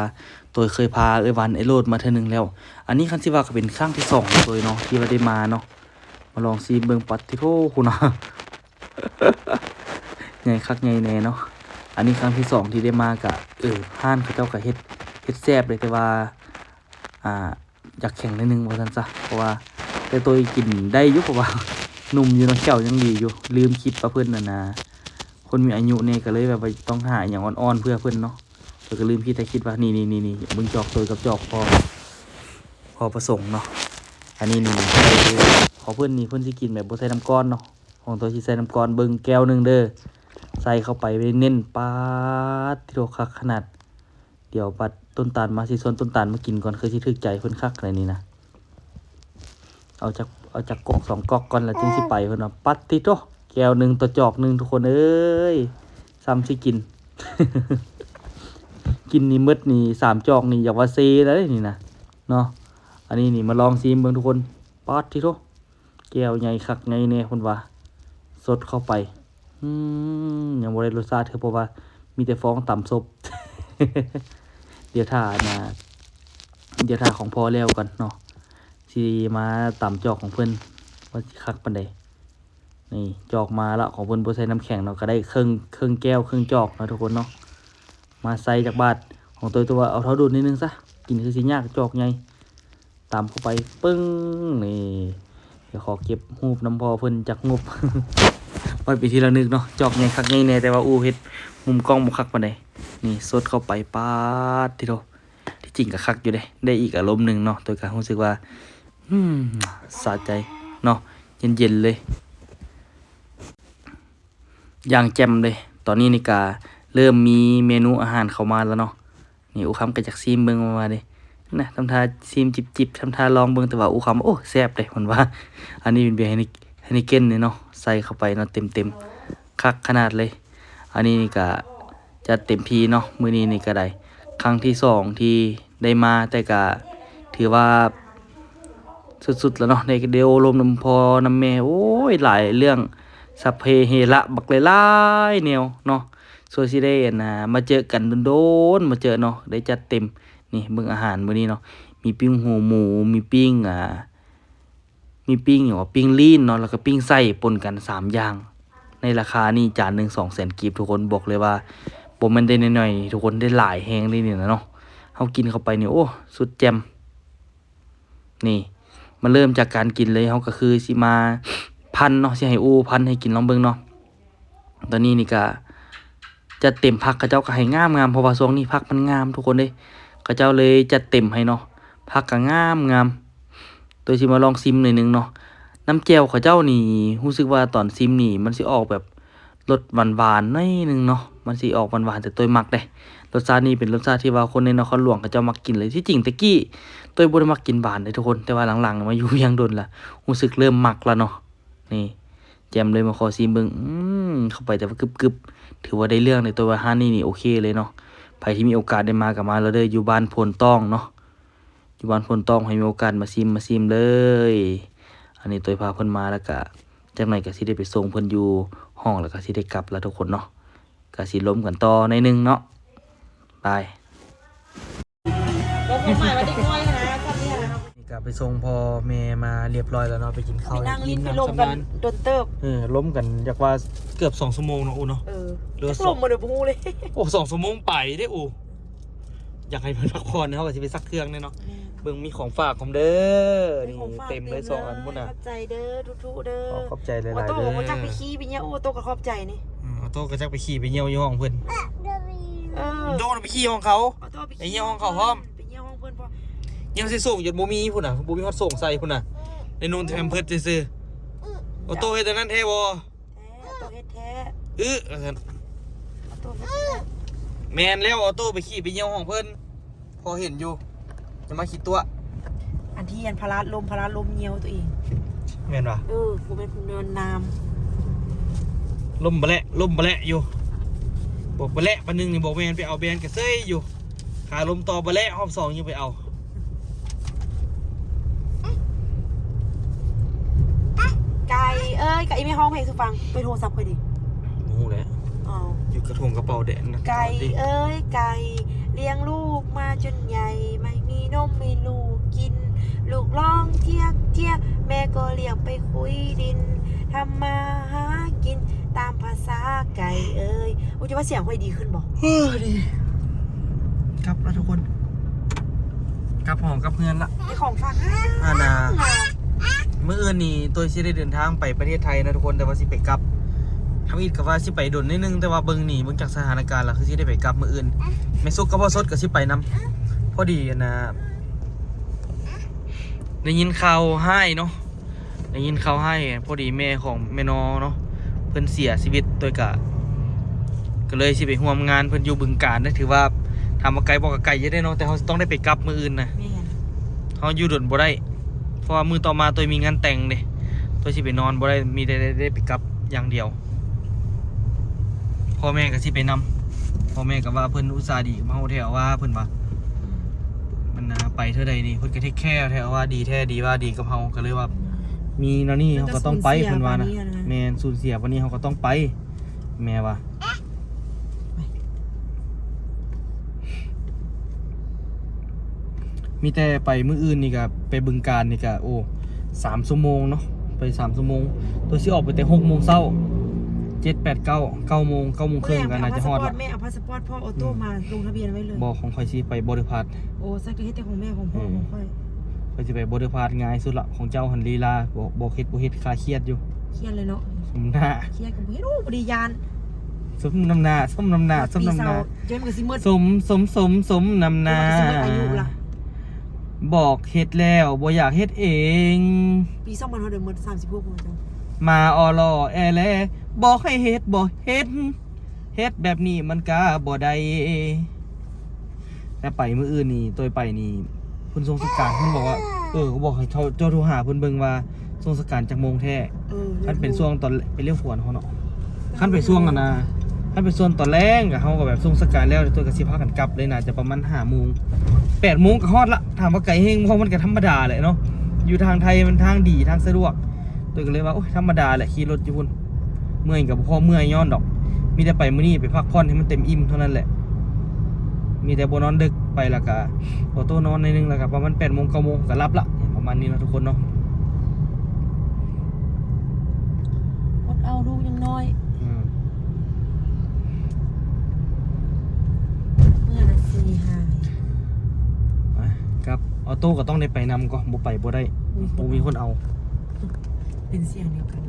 ໂຕຍເຄີຍພາເອື້ອຍວັນ ເອື້ອຍໂລດມາເທື່ອໜຶ່ງແລ້ວ. ອັນນີ້ຄັນຊິວ່າກະເປັນຄັ້ງທີສອງຂອງໂຕຍເນາະ ທີ່ວ່າໄດ້ມາເນາະ ມາລອງຊີມເບິ່ງ. ປັດຕິໂທ ພຸ້ນນະ ໃຫຍ່ຄັກໃຫຍ່ແນ່ເນາະ. ອັນນີ້ຄັ້ງທີສອງທີ່ໄດ້ມາກະ ເອີ ຮ້ານເຂົາເຈົ້າກະເຮັດ ເຮັດແຊບເດ້ ແຕ່ວ່າ ອ່າ ຢາກແຂງໜ້ອຍໜຶ່ງວ່າຊັ້ນຊະ ເພາະວ່າ ແຕ່ໂຕຍກິນໄດ້ຢູ່ ເພາະວ່າໜຸ່ມຢູ່ເນາະ ແຂ້ວຍັງດີຢູ່. ລືມຄິດວ່າເພິ່ນນັ້ນນະ ຄົນມີອາຍຸແດ່ ກະເລີຍແບບວ່າຕ້ອງຫາອີ່ຫຍັງອ່ອນໆເພື່ອເພິ່ນເນາະ. ໂຕຍກະລືມຄິດ ແຕ່ຄິດວ່າ ນີ້ໆໆ ເບິ່ງຈອກໂຕຍກັບຈອກພໍ່ ພໍ່ປະສົງເນາະ. ອັນນີ້ນີ້ ຂອງເພິ່ນນີ້ ເພິ່ນຊິກິນແບບບໍ່ໃສ່ນ້ຳກ້ອນເນາະ ຂອງໂຕຍຊິໃສ່ນ້ຳກ້ອນ. ເບິ່ງແກ້ວໜຶ່ງເດີ ໃສ່ເຂົ້າໄປເນັ້ນໆ ປາດ ທີ່ໂທ ຄັກຂະໜາດ. ດຽວບັດຕົ້ນຕານມາ ຊິຊວນຕົ້ນຕານມາກິນກ່ອນ ຄືຊິຖືກໃຈເພິ່ນຄັກໃນນີ້ນະ. ເອົາຈັກ ເອົາຈັກກົກສອງກົກກ່ອນ ແລ້ວຈຶ່ງຊິໄປ ເພິ່ນວ່າ. ປັດຕິໂທ ແກ້ວໜຶ່ງຕໍ່ຈອກໜຶ່ງ ທຸກຄົນເອີຍ ສ່ຳຊິກິນ ກິນນີ້ໝົດນີ້ສາມຈອກນີ້ ຢາກວ່າເຊແລ້ວເດ້ນີ້ນະເນາະ. ອັນນີ້ນີ້ມາລອງຊີມເບິ່ງທຸກຄົນ. ປັດຕິໂທ ແກ້ວໃຫຍ່ຄັກໃຫຍ່ແນ່ ເພິ່ນວ່າ ສົດເຂົ້າໄປ ອືມ ຍັງບໍ່ໄດ້ລົດຊາດເທື່ອ ເພາະວ່າມີແຕ່ຟອງຕຳສົບ. ດຽວຖ້າອັນນາ ດຽວຖ້າຂອງພໍ່ແລ້ວກ່ອນເນາະ ຊິມາຕຳຈອກຂອງເພິ່ນວ່າຊິຄັກປານໃດ. ນີ້ ຈອກມາລະ ຂອງເພິ່ນບໍ່ໃສ່ນ້ຳແຂງເນາະ ກະໄດ້ເຄິ່ງ ເຄິ່ງແກ້ວ ເຄິ່ງຈອກເນາະ ທຸກຄົນເນາະ. ມາໃສ່ຈັກບາດ ຂອງໂຕຍ ໂຕຍວ່າເອົາເທົ່າດຸນໜ້ອຍໜຶ່ງຊະ ກິນຄືຊິຍາກ ຈອກໃຫຍ່ ຕຳເຂົ້າໄປ ປຶ້ງ ນີ້. ດຽວຂໍເກັບຮູບນຳພໍ່ເພິ່ນຈັກຮູບ ໄວ້ເປັນທີ່ລະນຶກເນາະ. ຈອກໃຫຍ່ຄັກໃຫຍ່ແນ່ ແຕ່ວ່າ ໂອ້ ເຮັດມຸມກ້ອງບໍ່ຄັກປານໃດ. ນີ້ ສົດເຂົ້າໄປ ປາດຕິໂທ ທີ່ຈິງກໍຄັກຢູ່ເດ້ ໄດ້ອີກອາລົມໜຶ່ງເນາະ ໂຕຍກໍຮູ້ສຶກວ່າ ອືມ ສະໃຈເນາະ ເຢັນໆເລີຍ ຢ່າງແຈ່ມເລີຍ. ຕອນນີ້ນີ້ກະເລີ່ມມີເມນູອາຫານເຂົ້າມາແລ້ວເນາະ. ນີ້ ອູຄຳກໍຢາກຊີມເບິ່ງວ່າເດ້ ນະ ທຳທ່າຊີມຈິບໆ ທຳທ່າລອງເບິ່ງ ແຕ່ວ່າອູຄຳ ໂອ້ ແຊບເດ້ ເພິ່ນວ່າ. ອັນນີ້ເປັນເບຍໄຮເນ ໄຮເນເກັນນີ້ເນາະ ໃສ່ເຂົ້າໄປເນາະ ເຕັມໆ ຄັກຂະໜາດເລີຍ. ອັນນີ້ນີ້ກະຈັດເຕັມທີ່ເນາະ ມື້ນີ້ນີ້ກະໄດ້ ຄັ້ງທີສອງທີ່ໄດ້ມາ ແຕ່ກະຖືວ່າສຸດໆແລ້ວເນາະ ໄດ້ ໄດ້ໂອ້ລົມນຳພໍ່ນຳແມ່ ໂອ້ຍ ຫຼາຍເລື່ອງ ສັບເພເຮລະ ບັກຫຼາຍໆແນວເນາະ ສ່ວນຊິໄດ້ ອັນ ອ່າ ມາເຈີກັນດົນໆ ມາເຈີເນາະ ໄດ້ຈັດເຕັມ. ນີ້ ເບິ່ງອາຫານມື້ນີ້ເນາະ ມີປີ້ງຫົວໝູ ມີປີ້ງ ອ່າ ມີປີ້ງຫຍັງຫວາ ປີ້ງລີ້ນເນາະ ແລ້ວກໍປີ້ງໄສ້ ປົນກັນສາມຢ່າງ ໃນລາຄານີ້ ຈານໜຶ່ງສອງແສນກີບ ທຸກຄົນ. ບອກເລີຍວ່າບໍ່ແມ່ນໄດ້ນ້ອຍໆ ທຸກຄົນ ໄດ້ຫຼາຍແຮງເລີຍນີ້ນະເນາະ. ເຮົາກິນເຂົ້າໄປນີ້ ໂອ້ ສຸດແຈ່ມ. ນີ້ ມາເລີ່ມຈາກການກິນເລີຍ ເຮົາກໍຄືຊິມາພັນເນາະ ຊິໃຫ້ອູ່ພັນໃຫ້ກິນ ລອງເບິ່ງເນາະ. ຕອນນີ້ນີ້ກະຈັດເຕັມ ຜັກເຂົາເຈົ້າກໍໃຫ້ງາມໆ ເພາະວ່າຊ່ວງນີ້ຜັກມັນງາມ ທຸກຄົນເດ້ ເຂົາເຈົ້າເລີຍຈັດເຕັມໃຫ້ເນາະ. ຜັກກໍງາມໆ ໂຕຍຊິມາລອງຊິມໜ້ອຍໜຶ່ງເນາະ. ນ້ຳແຈ່ວເຂົາເຈົ້ານີ້ ຮູ້ສຶກວ່າຕອນຊິມນີ້ ມັນຊິອອກແບບລົດຫວານໆໜ້ອຍໜຶ່ງເນາະ ມັນຊິອອກຫວານໆ ແຕ່ໂຕຍມັກເດ້. ລົດຊາດນີ້ເປັນລົດຊາດທີ່ວ່າຄົນໃນນະຄອນຫຼວງເຂົາເຈົ້າມັກກິນເລີຍ. ທີ່ຈິງແຕ່ກີ້ໂຕຍບໍ່ໄດ້ມັກກິນຫວານເດ້ ທຸກຄົນ ແຕ່ວ່າຫຼັງໆມາຢູ່ວຽງດົນລະ ຮູ້ສຶກເລີ່ມມັກລະເນາະ. ນີ້ ແຈ່ມເລີຍ ມາຂໍຊີມເບິ່ງ ອືມ ເຂົ້າໄປແຕ່ວ່າກຶບໆ ຖືວ່າໄດ້ເລື່ອງເລີຍ. ໂຕວ່າຮ້ານນີ້ນີ້ໂອເຄເລີຍເນາະ ໃຜທີ່ມີໂອກາດໄດ້ມາກໍມາເລີຍເດີ ຢູ່ບ້ານໂພນຕ້ອງເນາະ ຢູ່ບ້ານໂພນຕ້ອງ ໃຫ້ມີໂອກາດມາຊີມ ມາຊີມເລີຍ. ອັນນີ້ໂຕຍພາເພິ່ນມາ ແລ້ວກະຈັກໜ່ອຍກໍຊິໄດ້ໄປສົ່ງເພິ່ນຢູ່ຫ້ອງ ແລ້ວກໍຊິໄດ້ກັບລະ ທຸກຄົນເນາະ. ກະຊິລົມກັນຕໍ່ໜ້ອຍໜຶ່ງເນາະ ບາຍ. ບໍ່ຄວາມໝາຍວ່າເດັກນ້ອຍນະ ຊ່ຳນີ້ນະ. ນີ້ກະໄປສົ່ງພໍ່ແມ່ມາລຽບຮ້ອຍແລ້ວເນາະ ໄປກິນເຂົ້າ ໄປນັ່ງຫຼິ້ນ ໄປລົມກັນດົນເຕີບ. ເອີ ລົມກັນຢາກວ່າເກືອບສອງຊົ່ວໂມງເນາະ ອູເນາະ. ເອີ ຈັກລົມບໍ່ໄດ້ ບໍ່ຮູ້ເລີຍ. ໂອ້ ສອງຊົ່ວໂມງໄປເດ້ ອູ. ຢາກໃຫ້ເພິ່ນພັກຜ່ອນ ເຮົາກໍຊິໄປຊັກເຄື່ອງແດ່ເນາະ. ແມ່ນ ເບິ່ງມີຂອງຝາກພ້ອມເດີ ນີ້ເຕັມເລີຍ ສອງອັນພຸ້ນນະ. ຂອບໃຈເດີ ທຸກໆເດີ. ຂອບໃຈຫຼາຍໆເດີ. ໂອໂຕ້ບໍ່ຈັກໄປຂີ້ໄປຍ່ຽວ ໂອໂຕ້ກໍຂອບໃຈນີ້. ອືມ ໂອໂຕ້ກໍຈັກໄປຂີ້ໄປຍ່ຽວຢູ່ຫ້ອງເພິ່ນ. ເອີ ໂອໂຕ້ໄປຂີ້ຫ້ອງເຂົາ ໄປຍ່ຽວຫ້ອງເຂົາພ້ອມ ໄປຍ່ຽວຫ້ອງເພິ່ນພ້ອມ. ຍ່ຽວໃສ່ໂສ້ງຈົນບໍ່ມີພຸ້ນນະ ບໍ່ມີຮອດໂສ້ງໃສ່ພຸ້ນນະ ໄດ້ນຸ່ງແຕ່ແພມເພີດຊື່ໆ. ໂອໂຕ້ເຮັດອັນນັ້ນແທ້ບໍ່? ແທ້ ໂຕເຮັດແທ້. ອື ວ່າຊັ້ນ. ໂຕເຮັດແທ້. ແມ່ນແລ້ວ ໂອໂຕ້ໄປຂີ້ໄປຍ່ຽວຫ້ອງເພິ່ນ ພໍເຫັນຢູ່ ຢ່າມາຂີ້ຕົວະ. ອັນທີ່ອັນພະລາດລົມ ພະລາດລົມຍ່ຽວຕົວເອງ ແມ່ນບໍ່? ເອີ ບໍ່ແມ່ນເພິ່ນນອນນ້ຳ ລົມບະແລະ ລົມບະແລະຢູ່ ບໍ່ບະແລະປານໜຶ່ງນີ້ ບໍ່ແມ່ນໄປເອົາແບນກະເຊີຍຢູ່ ຂາລົມຕໍ່ບໍ່ແລະ ຮອບສອງຍັງໄປເອົາ. ໄກ່ເອີຍ ໄກ່ ອີແມ່ຮ້ອງເພງສູ່ຟັງ ໄປໂທລະສັບຂ້ອຍເດ. ບໍ່ຮູ້ແຫຼະ ອ້າວ ຢູ່ກະຖົງກະເປົາແດະນະ. ໄກ່ເອີຍໄກ່ ລ້ຽງລູກມາຈົນໃຫຍ່ ໄມ່ມີນົມໃຫ້ລູກກິນ ລູກຮ້ອງທຽກໆ ແມ່ກໍລຽກໄປຂຸຍດິນ ທຳມາຫາກິນຕາມພາສາໄກ່ເອີຍ. ໂອ້ ຈະວ່າສຽງຂ້ອຍດີຂຶ້ນບໍ່? ເອີ ດີ ກັບລະທຸກຄົນ ກັບຫ້ອງກັບເຮືອນລະ ໄດ້ຂອງຝາກ. ອັນນ່າ ມື້ອື່ນນີ້ໂຕຍຊິໄດ້ເດີນທາງໄປປະເທດໄທນະທຸກຄົນ ແຕ່ວ່າຊິໄປກັບ. ທຳອິດກໍວ່າຊິໄປດົນໜ້ອຍໜຶ່ງ ແຕ່ວ່າເບິ່ງນີ້ ເບິ່ງຈາກສະຖານະການລະ ຄືຊິໄດ້ໄປກັບມື້ອື່ນ. ແມ່ສຸກກັບພໍ່ສົດກໍຊິໄປນຳ. ພໍດີ ອັນນ່າ ໄດ້ຍິນຂ່າວຮ້າຍເນາະ ໄດ້ຍິນຂ່າວຮ້າຍ ພໍດີແມ່ຂອງແມ່ນໍເນາະ ເພິ່ນເສຍຊີວິດ ໂຕຍກະ ກໍເລີຍຊິໄປຮ່ວມງານເພິ່ນຢູ່ບຶງການເດ້. ຖືວ່າຖາມວ່າໄກບໍ່ ກໍໄກຢູ່ເດ້ເນາະ ແຕ່ເຮົາຕ້ອງໄດ້ໄປກັບມື້ອື່ນນະ. ແມ່ນ ເຮົາຢູ່ດົນບໍ່ໄດ້ ເພາະວ່າມື້ຕໍ່ມາໂຕຍມີງານແຕ່ງເດ້ ໂຕຍຊິໄປນອນບໍ່ໄດ້ ມີແຕ່ໄດ້ ໄດ້ໄປກັບຢ່າງດຽວ. ພໍ່ແມ່ກໍຊິໄປນຳ ພໍ່ແມ່ກໍວ່າເພິ່ນອຸດສ່າດີກັບເຮົາແທ້ວ່າ ເພິ່ນວ່າ ມັນນະ ໄປເທື່ອໃດນີ້ ເພິ່ນກໍເທກແຄແທ້ວ່າ ດີແທ້ ດີວ່າດີກັບເຮົາ ກໍເລີຍວ່າ ມີແນວນີ້ເຮົາກໍຕ້ອງໄປ ເພິ່ນວ່ານະ. ແມ່ນ ສູນເສຍປານນີ້ເຮົາກໍຕ້ອງໄປ ແມ່ວ່າ. ມີແຕ່ໄປມື້ອື່ນນີ້ກະ ໄປບຶງການນີ້ກະ ໂອ້ ສາມຊົ່ວໂມງເນາະ ໄປສາມຊົ່ວໂມງ. ໂຕຊິອອກໄປແຕ່ຫົກໂມງເຊົ້າ ເຈັດ ແປດ ເກົ້າ ເກົ້າໂມງ ເກົ້າໂມງເຄິ່ງກໍໜ້າຈະຮອດລະ. ແມ່ເອົາພາສປອດພໍ່ໂອໂຕ້ມາລົງທະບຽນໄວ້ເລີຍ. ບໍ່ ຂອງຂ້ອຍຊິໄປບໍລິພັດ. ໂອ້ ຊັ້ນກໍເຮັດແຕ່ຂອງແມ່ຂອງພໍ່ຂອງຂ້ອຍ. ຂ້ອຍຊິໄປບໍລິພັດ ງ່າຍສຸດລະ. ຂອງເຈົ້າຫັ້ນລີລາ ບໍ່ ບໍ່ເຮັດ ບໍ່ເຮັດ ຂ້າຄຽດຢູ່. ຄຽດເລີຍເນາະ ສົມໜ້າ ຄຽດກໍບໍ່ເຮັດ. ໂອ້ ບໍ່ໄດ້ຢ້ານ ສົມນຳໜ້າ ສົມນຳໜ້າ ສົມນຳໜ້າ ເຈົ້າມັນກະຊິໝົດ ສົມ ສົມ ສົມ ສົມນຳໜ້າ ເຈົ້າມັນກະຊິໝົດອາຍຸລະ ບອກເຮັດແລ້ວບໍ່ຢາກເຮັດເອງ ປີສອງພັນເຮົາໄດ້ໝົດສາມສິບຫົກ ມາອໍລໍແອແລ ບອກໃຫ້ເຮັດບໍ່ເຮັດ ເຮັດແບບນີ້ມັນກະບໍ່ໄດ້. ແຕ່ໄປມື້ອື່ນນີ້ ໂຕຍໄປນີ້ ເພິ່ນສົ່ງສະການ ເພິ່ນບອກວ່າ ເອີ ກໍບອກໃຫ້ເຈົ້າ ເຈົ້າໂທຫາເພິ່ນເບິ່ງວ່າສົ່ງສະການຈັກໂມງແທ້. ເອີ ຄັນເປັນຊ່ວງຕອນ ໄປລ້ຽວຂວນເຂົາເນາະ ຄັນໄປຊ່ວງອັນນ່າ ຄັນໄປຊ່ວງຕອນແລງ ກໍເຮົາກໍແບບສົ່ງສະການແລ້ວ ໂຕຍກໍຊິພາກັນກັບເລີຍ ໜ້າຈະປະມານຫ້າໂມງ ແປດໂມງກໍຮອດລະ. ຖາມວ່າໄກແຮງບໍ່? ມັນກໍທຳມະດາແຫຼະເນາະ ຢູ່ທາງໄທມັນທາງດີ ທາງສະດວກ ໂຕຍກໍເລີຍວ່າ ໂອ້ຍ ທຳມະດາແຫຼະ ຂີ່ລົດຢູ່ພຸ້ນ ເມື່ອຍກໍບໍ່ພໍເມື່ອຍຍ້ອນດອກ ມີແຕ່ໄປມື້ນີ້ໄປພັກຜ່ອນໃຫ້ມັນເຕັມອີ່ມເທົ່ານັ້ນແຫຼະ. ມີແຕ່ບໍ່ນອນດຶກ ໄປແລ້ວກໍຂໍໂຕນອນໜ້ອຍໜຶ່ງ ແລ້ວກໍປະມານແປດໂມງ ເກົ້າໂມງກໍຫຼັບລະ ປະມານນີ້ເນາະທຸກຄົນເນາະ. ອົດເອົາ ລູກຍັງນ້ອຍ ອືມ ເມື່ອນະ ສີ່ຫ້າ ໄປກັບ ອອໂຕ້ກໍຕ້ອງໄດ້ໄປນຳ ກໍບໍ່ໄປບໍ່ໄດ້ ບໍ່ມີຄົນເອົາ. ເປັນສຽງດຽວກັນ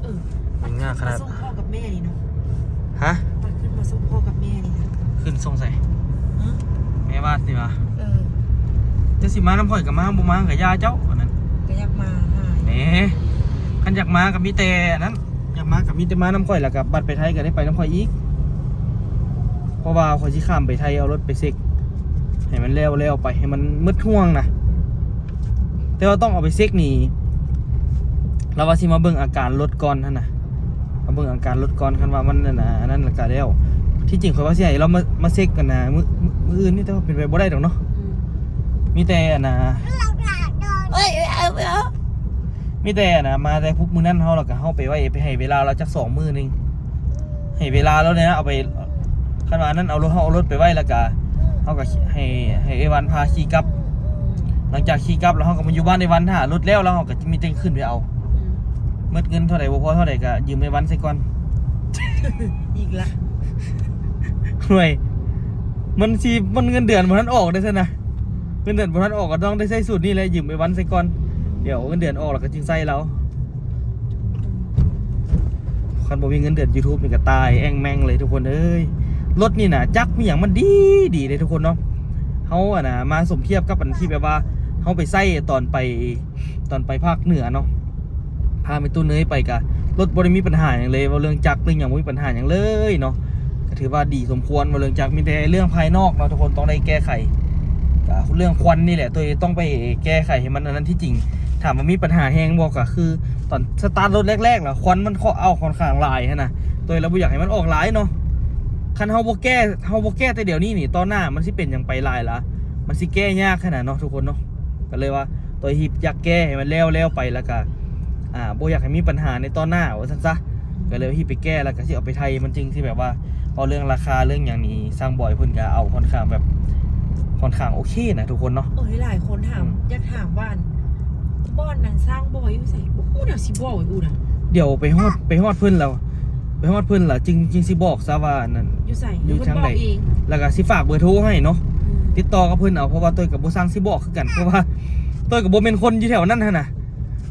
ເອີ ມັນງ່າຍຂະໜາດ ມາສົ່ງພໍ່ກັບແມ່ນີ້ເນາະ ຮະ ມັນຂຶ້ນມາສົ່ງພໍ່ກັບແມ່ນີ້ນະ ຂຶ້ນສົ່ງໃສ? ຮະ ແມ່ບ້ານຕິວະ? ເອີ ເຈົ້າຊິມານຳຂ້ອຍກໍມາ ບໍ່ມາກໍຢ່າເຈົ້າ ອັນນັ້ນ ກໍຢາກມາຫາ ແໝ ຄັນຢາກມາກໍມີແຕ່ອັນນັ້ນ ຢາກມາກໍມີແຕ່ມານຳຂ້ອຍ ແລ້ວກໍບັດໄປໄທກໍໄດ້ໄປນຳຂ້ອຍອີກ ເພາະວ່າຂ້ອຍຊິຂ້າມໄປໄທ ເອົາລົດໄປເຊັກໃຫ້ມັນແລ້ວໆໄປ ໃຫ້ມັນໝົດຫ່ວງນະ. ແຕ່ວ່າຕ້ອງເອົາໄປເຊັກນີ້ ລາວວ່າຊິມາເບິ່ງອາການລົດກ່ອນຫັ້ນນະ ມາເບິ່ງອາການລົດກ່ອນ ຄັນວ່າມັນອັນນະ ອັນນັ້ນລະກະແລ້ວ. ທີ່ຈິງຂ້ອຍວ່າຊິໃຫ້ລາວມາ ມາເຊັກກັນນະ ມື້ ມື້ ມື້ອື່ນນີ້ ແຕ່ວ່າເປັນໄປບໍ່ໄດ້ດອກເນາະ ອືມ ມີແຕ່ອັນນະ ເອີຍ ເອີຍ ເອີຍ ເອີຍ ມີແຕ່ອັນນະ ມາແຕ່ພຸບມື້ນັ້ນເຮົາ ແລ້ວກະເຮົາໄປໄວ້ ໄປໃຫ້ເວລາລາວຈັກສອງມື້ໜຶ່ງ ໃຫ້ເວລາລາວແດ່ ເອົາໄປ ຄັນວ່າອັນນັ້ນເອົາລົດ ເຮົາເອົາລົດໄປໄວ້ ແລ້ວກະເຮົາກະໃຫ້ ໃຫ້ເອື້ອຍວັນພາຂີ່ກັບ. ຫຼັງຈາກຂີ່ກັບແລ້ວ ເຮົາກໍມາຢູ່ບ້ານເອື້ອຍວັນ ຖ້າລົດແລ້ວ ແລ້ວເຮົາກໍຈະມີແຕ່ຂຶ້ນໄປເອົາ. ອືມ ໝົດເງິນເທົ່າໃດ ບໍ່ພໍເທົ່າໃດ ກໍຢືມເອື້ອຍວັນໃສ່ກ່ອນ ອີກລະ. ໂອ້ຍ ມັນຊິ ມັນເງິນເດືອນບໍ່ທັນອອກເດ້ຊັ້ນນະ ເງິນເດືອນບໍ່ທັນອອກ ກໍຕ້ອງໄດ້ໃຊ້ສູດນີ້ແຫຼະ ຢືມເອື້ອຍວັນໃສ່ກ່ອນ ດຽວເງິນເດືອນອອກແລ້ວກໍຈຶ່ງໃຊ້ລາວ. ຄັນບໍ່ມີເງິນເດືອນຢູທູບນີ້ກໍຕາຍແອ່ງແມ່ງເລີຍທຸກຄົນເອີຍ. ລົດນີ້ນະ ຈັກມີຫຍັງມັນດີ ດີເດ້ທຸກຄົນເນາະ. ເຮົາອັນນະ ມາສົມທຽບກັບອັນທີ່ແບບວ່າເຮົາໄປໃຊ້ຕອນໄປ ຕອນໄປພາກເໜືອເນາະ ພາແມ່ຕູ້ເນີຍໄປກະລົດບໍ່ໄດ້ມີບັນຫາຫຍັງເລີຍ ເວົ້າເລື່ອງຈັກເລື່ອງຫຍັງບໍ່ມີບັນຫາຫຍັງເລີຍເນາະ. ກໍຖືວ່າດີສົມຄວນ ເວົ້າເລື່ອງຈັກ ມີແຕ່ເລື່ອງພາຍນອກເນາະ ທຸກຄົນຕ້ອງໄດ້ແກ້ໄຂ. ກໍເລື່ອງຄວັນນີ້ແຫຼະ ໂຕຍຕ້ອງໄປແກ້ໄຂໃຫ້ມັນອັນນັ້ນ. ທີ່ຈິງຖາມວ່າມີບັນຫາແຮງບໍ່ ກໍຄືຕອນສະຕາດລົດແລກໆລະ ຄວັນມັນເອົາຄ່ອນຂ້າງຫຼາຍຫັ້ນນະ ໂຕຍລະບໍ່ຢາກໃຫ້ມັນອອກຫຼາຍເນາະ. ຄັນເຮົາບໍ່ແກ້ ເຮົາບໍ່ແກ້ແຕ່ດຽວນີ້ນີ້ ຕໍ່ໜ້າມັນຊິເປັນຫຍັງໄປຫຼາຍລະ ມັນຊິແກ້ຍາກຫັ້ນນະເນາະ ທຸກຄົນເນາະ. ກໍເລີຍວ່າໂຕຍຮີບຢາກແກ້ໃຫ້ມັນແລ້ວໆໄປ ແລ້ວກໍ ອ່າ ບໍ່ຢາກໃຫ້ມີບັນຫາໃນຕໍ່ໜ້າວ່າຊັ້ນຊະ. ກໍເລີຍຮີບໄປແກ້ ແລ້ວກໍຊິເອົາໄປໄທ ມັນຈຶ່ງຊິແບບວ່າ ເວົ້າເລື່ອງລາຄາເລື່ອງຫຍັງນີ້ ຊ່າງບອຍເພິ່ນກໍເອົາຄ່ອນຂ້າງແບບ ຄ່ອນຂ້າງໂອເຄນະທຸກຄົນເນາະ. ເອີຍ ຫຼາຍຄົນຖາມ ອືມ ຢາກຖາມວ່າ ອັນ ບ່ອນນັ້ນຊ່າງບອຍຢູ່ໃສ? ບໍ່ຮູ້ແນວຊິບອກອີກນະ. ດຽວໄປຮອດ ໄປຮອດເພິ່ນແລ້ວ ໄປຮອດເພິ່ນລະຈຶ່ງ ຈຶ່ງຊິບອກຊະວ່າອັນນັ້ນຢູ່ໃສ ຢູ່ທາງໃດ ແລ້ວກໍຊິຝາກເບີໂທໃຫ້ເນາະ. ອືມ ຕິດຕໍ່ກັບເພິ່ນເອົາ ເພາະວ່າໂຕຍກໍບໍ່ຊ່າງຊິບອກຄືກັນ ເພາະວ່າໂຕຍກໍບໍ່ແມ່ນຄົນຢູ່ແຖວນັ້ນຫັ້ນນະ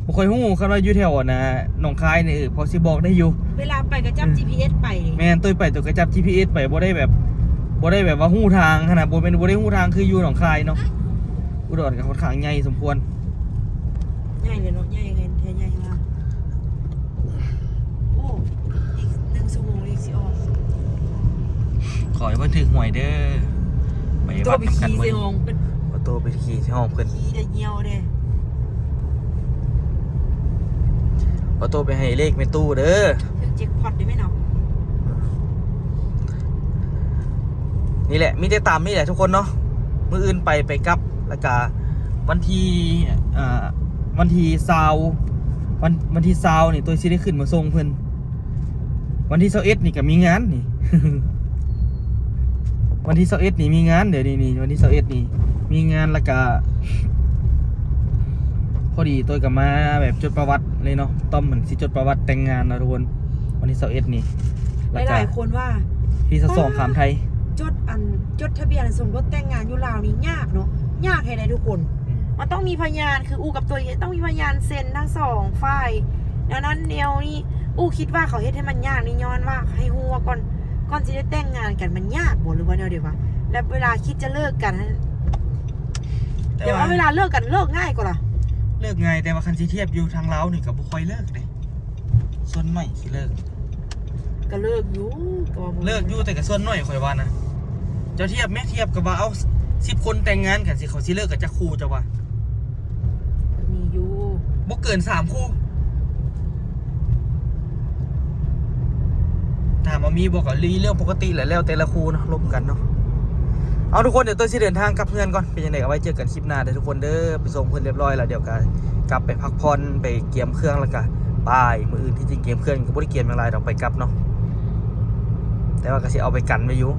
ບໍ່ຄ່ອຍຮູ້. ຄັນວ່າຢູ່ແຖວອັນນະ ໜອງຄາຍນີ້ ເອີ ພໍຊິບອກໄດ້ຢູ່. ເວລາໄປກໍຈັບ ອືມ ຈີພີເອັສໄປ. ແມ່ນ ໂຕຍໄປໂຕຍກໍຈັບຈີພີເອັສໄປ ບໍ່ໄດ້ແບບ ບໍ່ໄດ້ແບບວ່າຮູ້ທາງຫັ້ນນະ ບໍ່ແມ່ນ ບໍ່ໄດ້ຮູ້ທາງຄືຢູ່ໜອງຄາຍເນາະ. ອຸດອນກໍຄ່ອນຂ້າງໃຫຍ່ສົມຄວນ. ໃຫຍ່ເລີຍເນາະ ໃຫຍ່ແທ້ໃຫຍ່ວ່າ. ໂອ້ ອີກໜຶ່ງຊົ່ວໂມງອີກຊິອອກ. ຂໍໃຫ້ເພິ່ນຖືກຫວຍເດີ ໄປວັດນຳກັນມື້ນີ້. ໂຕໄປຂີ່ໃສ່ຫ້ອງເພິ່ນ ໂຕໄປຂີ່ໃສ່ຫ້ອງເພິ່ນ ຂີ່ໄດ້ຍ່ຽວເດ້. ຂໍໂຕໄປໃຫ້ເລກແມ່ຕູ້ເດີ ຖືກແຈັກພອດໄດ້ແມ່ເນາະ. ນີ້ແຫຼະ ມີແຕ່ຕາມນີ້ແຫຼະທຸກຄົນເນາະ. ມື້ອື່ນໄປ ໄປກັບ ແລ້ວກະວັນທີ ເອີ ວັນທີຊາວ ວັນ ວັນທີຊາວນີ້ ໂຕຍຊິໄດ້ຂຶ້ນມາສົ່ງເພິ່ນ. ວັນທີຊາວເອັດນີ້ກໍມີງານນີ້ ວັນທີຊາວເອັດນີ້ມີງານ ດຽວນີ້ນີ້ ວັນທີຊາວເອັດນີ້ມີງານ ແລ້ວກະພໍດີໂຕຍກໍມາແບບຈົດປະຫວັດເລີຍເນາະ. ຕ້ອມມັນຊິຈົດປະຫວັດແຕ່ງງານເນາະທຸກຄົນ ວັນທີຊາວເອັດນີ້. ແລ້ວກະຫຼາຍໆຄົນວ່າ ທີຊາວສອງ ຂ້າມໄທ ຈົດອັນ ຈົດທະບຽນສົມລົດແຕ່ງງານຢູ່ລາວນີ້ຍາກເນາະ ຍາກແທ້ໃດ໋ທຸກຄົນ. ອືມ ມັນຕ້ອງມີພະຍານ ຄືອູ່ກັບໂຕຍ ຕ້ອງມີພະຍານເຊັນທັງສອງຝ່າຍ ແນວນັ້ນແນວນີ້. ອູ່ຄິດວ່າເຂົາເຮັດໃຫ້ມັນຍາກນີ້ ຍ້ອນວ່າໃຫ້ຮູ້ວ່າກ່ອນ ກ່ອນຊິໄດ້ແຕ່ງງານກັນມັນຍາກບໍ່ ຫຼືວ່າແນວໃດວະ? ແລ້ວເວລາຄິດຈະເລີກກັນຫັ້ນ ແຕ່ ແຕ່ວ່າ ວ່າເວລາເລີກກັນເລີກງ່າຍກວ່າລະ? ເລີກງ່າຍ ແຕ່ວ່າຄັນຊິທຽບຢູ່ທາງລາວນີ້ກໍບໍ່ຄ່ອຍເລີກເດ້ ສ່ວນໜ້ອຍຊິເລີກ. ກໍເລີກຢູ່ ກໍວ່າບໍ່ ເລີກຢູ່ ແຕ່ກໍສ່ວນໜ້ອຍຂ້ອຍວ່ານະ. ເຈົ້າທຽບແມະ ທຽບກັບວ່າເອົາສິບຄົນແຕ່ງງານກັນຊິ ເຂົາຊິເລີກກັນຈັກຄູ່ເຈົ້າວ່າ? ກໍມີຢູ່ ບໍ່ເກີນສາມຄູ່. ຖາມວ່າມີບໍ່ກໍເລື່ອງປົກກະຕິແຫຼະ ແລ້ວແຕ່ລະຄູ່ເນາະ ລົມກັນເນາະ. ເອົາ ທຸກຄົນ ດຽວເຕີຍຊິເດີນທາງກັບເຮືອນກ່ອນ ເປັນຈັ່ງໃດກໍໄວ້ເຈີກັນຄລິບໜ້າເດີ ທຸກຄົນເດີ. ໄປສົ່ງເພິ່ນຮຽບຮ້ອຍແລ້ວ ດຽວກໍກັບໄປພັກຜ່ອນ ໄປກຽມເຄື່ອງ ແລ້ວກໍບາຍມື້ອື່ນ ທີ່ຈິງກຽມເຄື່ອງກໍບໍ່ໄດ້ກຽມຫຍັງຫຼາຍດອກ ໄປກັບເນາະ ແຕ່ວ່າກໍຊິເອົາໄປກັນໄວ້ຢູ່